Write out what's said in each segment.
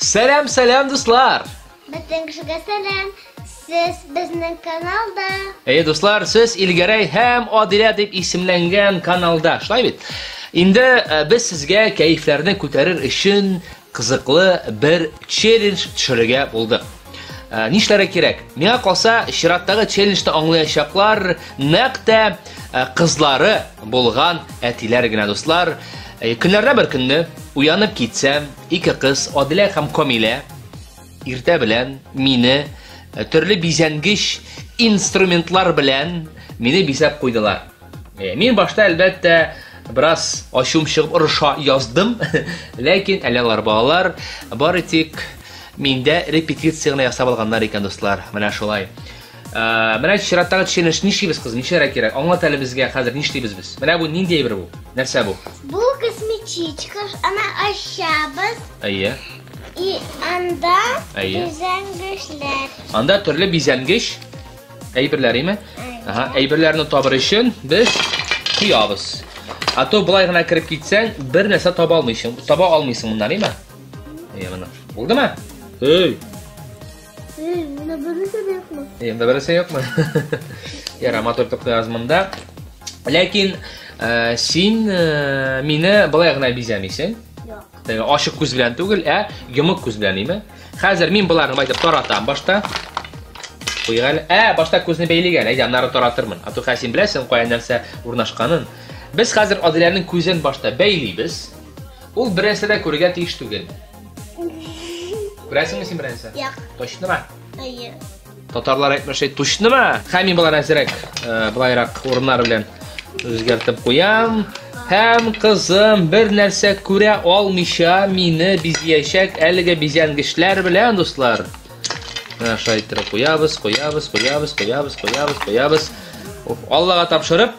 Сәлам, сәлам, дуслар! Бөтен кешегә сәлам! Сез безнең каналда. Әйе, дуслар, сез Илгәрәй һәм Адилә дип исемләнгән каналда. Шулай бит? Инде э, без сезгә кәефләрне күтәрер өчен кызыклы бер челлендж төшерергә булдык. Э, нишләргә кирәк? Миңа калса, чираттагы челленджны аңлаячаклар нәкъ тә э, кызлары булган әтиләр генә, дуслар. Көннәрдә бер көнне уянып китсәм, ике кыз, Адилә һәм Камилә, иртә белән мине э, төрле бизәнгеч инструментлар белән мине бизәп куйдылар. Э, мин башта, әлбәттә, бераз ачуым чыгып орыша яздым, ләкин әле алар балалар, бары тик миндә репетиция генә ясап алганнар икән, дуслар. Менә шулай. Э, менә чираттагы төшенеш нишлибез, кызым? Нишләргә кирәк? Аңлат әле безгә хәзер нишлибез без? Менә бу нинди әйбер бу? Нәрсә бу? Бу косметичка, аны ачабыз. Әйе. И анда Әйе. бизәнгечләр. Анда төрле бизәнгеч әйберләр, име? Ага, әйберләрне табыр өчен без куябыз. А то болай гына кереп китсәң, бер нәрсә таба алмыйсың. Таба алмыйсың моннан, име? Әйе, моны. Булдымы? Эй! Эй, монда бернәрсә дә юкмы? Әйе, монда бернәрсә юкмы? Яра, матур итеп куябыз монда. Ләкин э, син э, мине болай гына бизәмисең. Юк. Теге ачык күз белән түгел, ә йомык күз белән, име? Хәзер мин боларны байтып таратам башта. Куйык әле. Ә, башта күзне бәйлик әле, әйдә, аннары таратырмын. А то хәзер син беләсең, кая нәрсә урнашканын. Без хәзер Адиләнең күзен башта бәйлибез. Ул берәрсе дә күрергә тиеш түгел. Күрәсеңме син берәрсе? Юк. Точнымы? Әйе. Татарлар әйтмешли, тучнымы? Һәм мин болар әзерәк, э, былайрак урыннар белән үзгәртеп куям. Һәм кызым бер нәрсә күрә алмыйча мине бизиячәк әлеге бизәнгечләр белән, дуслар. Менә шулай иттереп куябыз, куябыз, куябыз, куябыз, куябыз, куябыз. Аллага тапшырып,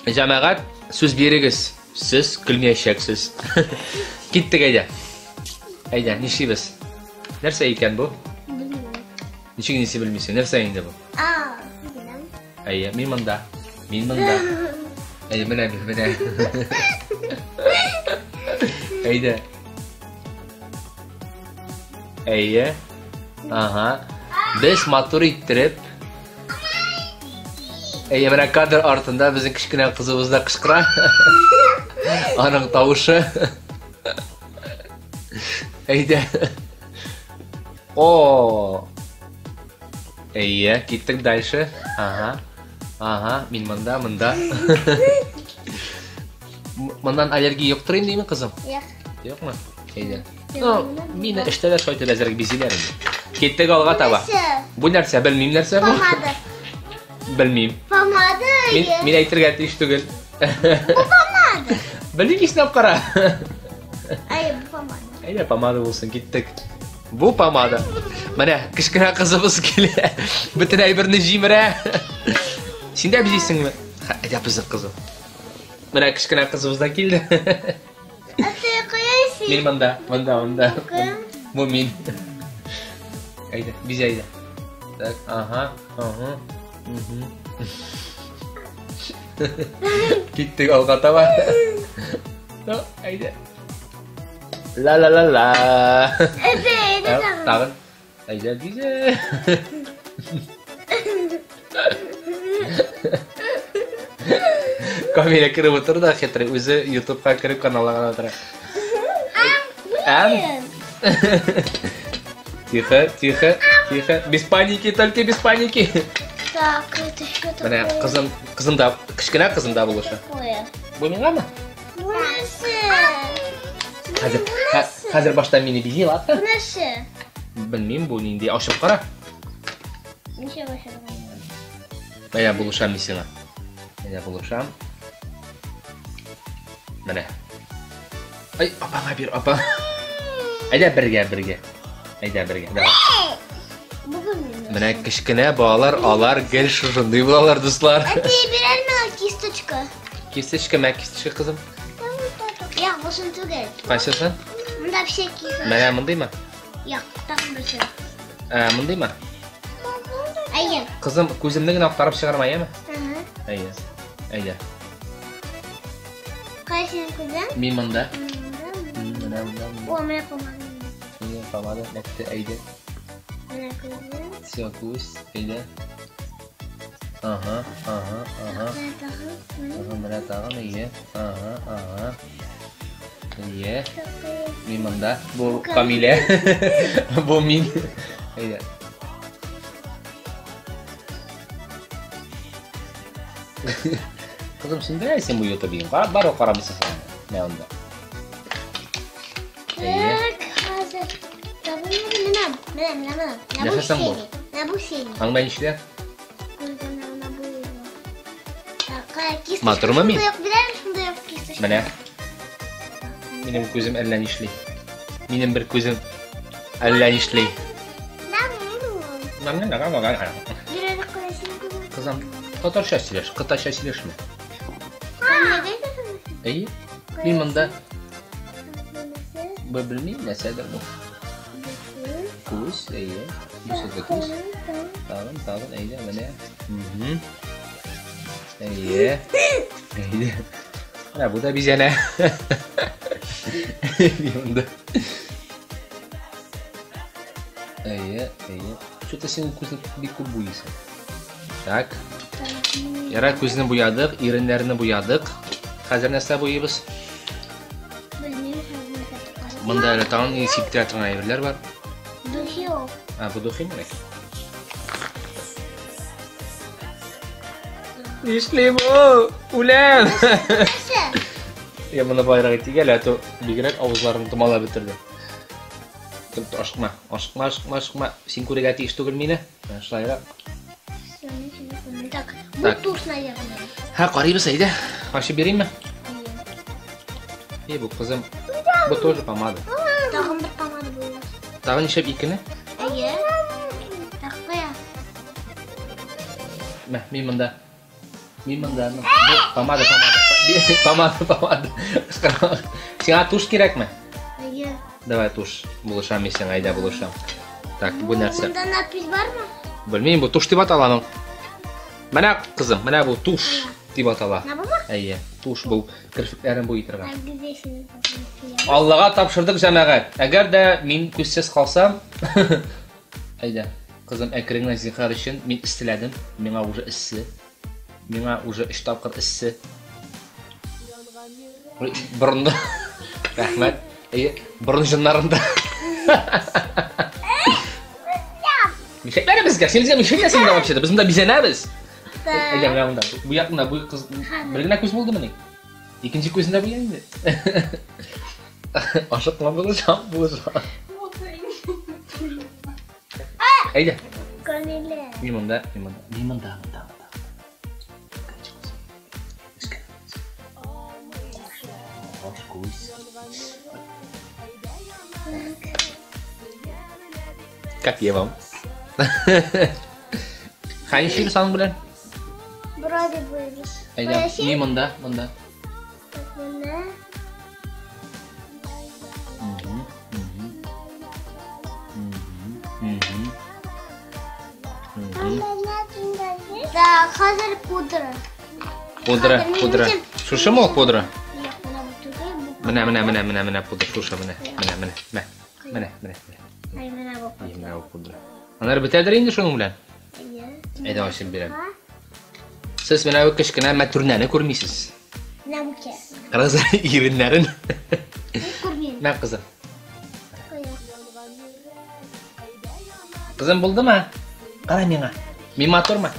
җәмәгать, сүз бирегез. Сез көлмәячәксез. Киттек әйдә. Әйдә, нишлибез? Нәрсә икән бу? Ничек инде белмисең? Нәрсә инде бу? А, беләм. Әйе, мин монда. Мин монда. Әйе, менә мин, менә. Әйдә. Әйе. Ага. Без матур иттереп Әйе, менә кадр артында безнең кечкенә кызыбыз да кычкыра. Аның тавышы. Әйдә. О! Әйе, киттек дальше. Ага. Ага, мин монда, монда. Моннан аллергия юктыр инде, кызым? Юк. Юкмы? Әйдә. Ну, мине эштә дә шулай итеп әзерәк бизиләр инде. Киттек алга таба. Бу нәрсә? Белмим нәрсә бу. Помада. Белмим. Помада. Мин, мин әйтергә тиеш түгел. Бу помада. Белмим, иснәп кара. Әй, бу помада. Әйдә, помада булсын, киттек. Бу помада. Менә кечкенә кызыбыз килә. Бөтен әйберне җимерә. Син дә бизисеңме? Әйдә, безнең кызым. Менә кечкенә кызыбыз да килде. Мин монда, монда, монда. Бу мин. Әйдә, биз әйдә. Так, ага, ага. Киттек алга таба. Ну, әйдә. Ла ла ла ла. Әйдә, әйдә тагын. Тагын. Әйдә, бизе. Камилә кереп утыр да хитрый, үзе ютубка кереп каналга гына утыра. Әм. Тихо, тихо, тихо. Без паники, только без паники. Так, это что такое? Менә кызым, кызым да, кечкенә кызым да булыша. Такое. Бу миңамы? Бу нәрсә? Хәзер, хәзер башта мине бизи, ладно? Бу нәрсә? Белмим, бу нинди. Ачып кара. Ничек ачарга? Менә булышам мин сиңа. Менә булышам. Менә. Ай, апаңа бир, апа. Әйдә бергә, бергә. Әйдә бергә. Давай. Бүген мин. Менә кечкенә балалар, алар гел шушындый булалар, дуслар. Әти, бирәр миңа кисточка. Кисточка, мә кисточка, кызым. Юк, бусын түгел. Кайсысын? Монда вообще кисточка. Менә мондыймы? Юк, тагын берсе. Ә, мондыймы? Әйе. Кызым, күземне генә актарып чыгарма, яме? Ага. Әйе. Әйдә. Кая синең күзең? Мин монда. Монда. Менә монда. О, менә помада. Әйе. помада, эләкте, әйдә. Менә күзем. Все, күз, әйдә. Ага, ага, ага. Менә тагын. Менә Ага, менә тагын, әйе. Ага, ага. Әйе. тагын. Мин монда. Бу Камилә. Бу мин. Әйдә. Кызым, син беләсең бу ютубын. Карап бар, карамыйсың син. Менә анда. Әйе. Так, хәзер. Тагын менә, менә, менә, менә. Менә бу Нәрсә соң бу? синий. Менә бу синий. Аңда нишлә? Күзгә менә менә бу. Так, кисточка. Матурмы мин? Шундый ук, беләм, шундый ук кисточка. Менә. Минем күзем әллә нишли. Минем бер күзем әллә нишли. Бирәлек кына синең күзең. Кызым, татарча сөйләш, кытайча сөйләшмә. Әйе. Мин монда бу белмим нәрсәдер бу. Күз, әйе. Бусы да күз. Тагын, тагын, әйдә, менә. Мгм. Әйе. Әйдә. Менә бу да бизәнә. Мин монда. Әйе, әйе. Что-то син күзне бик күп буйыйсың. Так. Ярар, күзне буядык, иреннәрне буядык. Хәзер нәрсә буйыйбыз? Белмим, хәзер нәрсә. Монда әле тагын и сиптерә торган әйберләр бар. Духи ул. А, бу духи микән? Нишли бу? Үләм! Нәрсә? Я моны байрак итик әле, а то бигрәк авызларын томалап бетерде. Тор, тор, ашыкма, ашыкма, ашыкма, ашыкма. Син күрергә тиеш түгел мине. Менә шулайрак. Так, бу Так. тушь, наверное. Һә, карыйбыз, әйдә. Ачып биримме? И, бу кызым. Бу тоже помада. Тагын бер помада буйыйбыз. Тагын нишләп икене? Әйе. Так, кая? Мә, мин монда. Мин монда. Бу помада, помада. Помада, помада. Сиңа тушь кирәкме? Әйе. Давай тушь. Булышам мин сиңа, әйдә булышам. Так, бу нәрсә? Монда надпись бармы? Белмим, бу тушь дип атала аның. Менә, кызым, менә бу тушь дип атала. Менә бумы? Әйе, тушь бу керфекләрен буй торган. Так, где синең подпись? Аллага тапшырдык, җәмәгать. Әгәр дә мин күзсез калсам, әйдә, кызым, әкрен генә зинһар өчен мин эсселәдем. Миңа уже эссе. Миңа уже өч тапкыр эссе. Ой, Борынны. Рәхмәт. Әйе, борын җыннарында. Мишәкләр безгә. Син безгә мишәк нәрсә вообще-то? Без монда бизәнәбез. Әйдә, менә монда. Бу якында бу кыз бер генә күз булдымыни? Икенче күзен дә буя инде. Ашыкма булышам, булышам. Әйдә. Камилә. Мин монда, мин монда, мин монда, монда, монда. Үскән. Баш күз. Как я вам? Хәнишир саның белән? Брови буйыйбыз. Әйдә, мин монда, монда. Так, менә. Мгм, мгм. Мгм, мгм. Мгм. Так, хәзер пудра. Пудра, Хәзер пудра. минем Шушымы ул пудра? Юк, менә бу түгел, бу. Менә, менә, менә, менә, менә пудра, шушы, менә, менә, менә, менә, менә, менә, менә. Ай, менә бу Ай, пудра. менә бу пудра. Аннары бетәдер инде шуның белән. Әйе. Әйдә, ачып бирәм. Сез менә бу кечкенә мәтүрнәне күрмисез. Менә бу кә. Карагыз иреннәрен. Мин күрмим. Мә, кызым. Кая? Кызым булдымы? Кара миңа. Мин матурмы?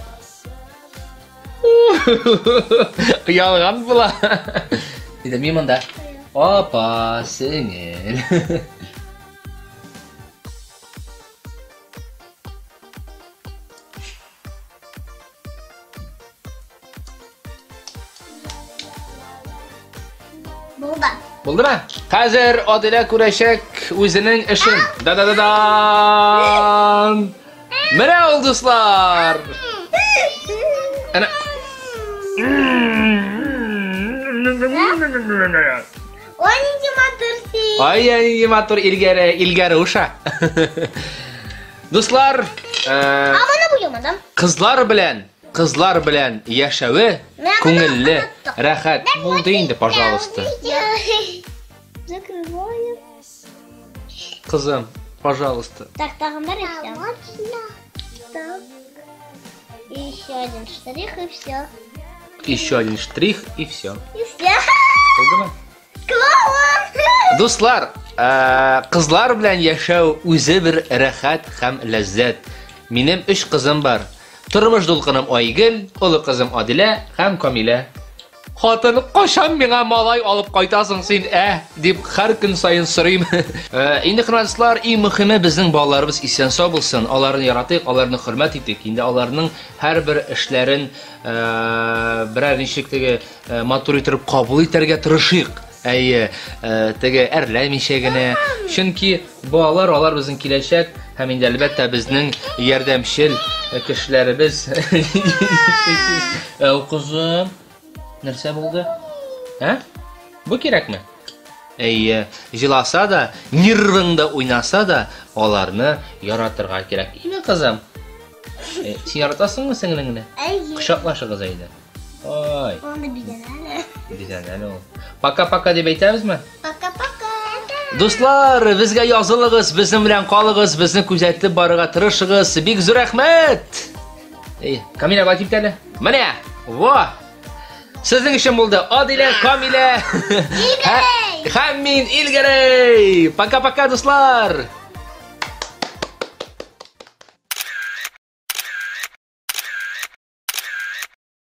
Ялган була. Әйдә, мин монда. Опа, сеңел. Булды. Булдымы? Хәзер Адилә күрәчәк үзенең эшен. Да-да-да-дан! Менә ул, дуслар! Әнә. Ой, нинди матур син. Ай, нинди матур Илгәре, Илгәруша. Дуслар, А моны буямадым. кызлар белән, кызлар белән яшәве күңелле, рәхәт булды инде, пожалуйста. Закрываем. Кызым, Пожалуйста. Так, тагын бер и все. Можно. Так. И еще один штрих, и все. Еще один штрих, и все. И все. Булдымы? Клоун! Дуслар, э, кызлар белән яшәү үзе бер рәхәт һәм ләззәт. Минем өч кызым бар. Тормыш дулкыным Айгөл, олы кызым Адилә һәм Камилә. Хатын, кайчан миңа малай алып кайтасың син, ә? дип һәр көн саен сорыйм. Э, инде хөрмәтле иң мөһиме безнең балаларыбыз исән сау булсын. Аларны яратыйк, аларны хөрмәт итик. Инде аларның һәрбер эшләрен э, берәр ничек теге э, матур итеп кабул итәргә тырышыйк. Әйе, теге әрләмичә генә. Чөнки балалар алар безнең киләчәк һәм инде әлбәттә безнең ярдәмчел кешеләребез. Әу кызым, нәрсә булды? Ә? Бу кирәкме? Әйе, җыласа да, нервыңда уйнаса да, аларны яратырга кирәк. Име кызым? Э, син яратасыңмы сеңлеңне? Әйе. Кочаклашыгыз әйдә. Ой. Аны бизәнә әле. Бизәнә әле ул. Пока-пока дип әйтәбезме? Пока-пока. Дуслар, безгә язылыгыз, безнең белән калыгыз, безне күзәтеп барырга тырышыгыз. Бик зур рәхмәт! Эй, Камилә, бай китте әле. Менә, во! Сезнең өчен булды Адилә, Камилә. Илгәрәй! Һәм мин Илгәрәй! Пока-пока, дуслар!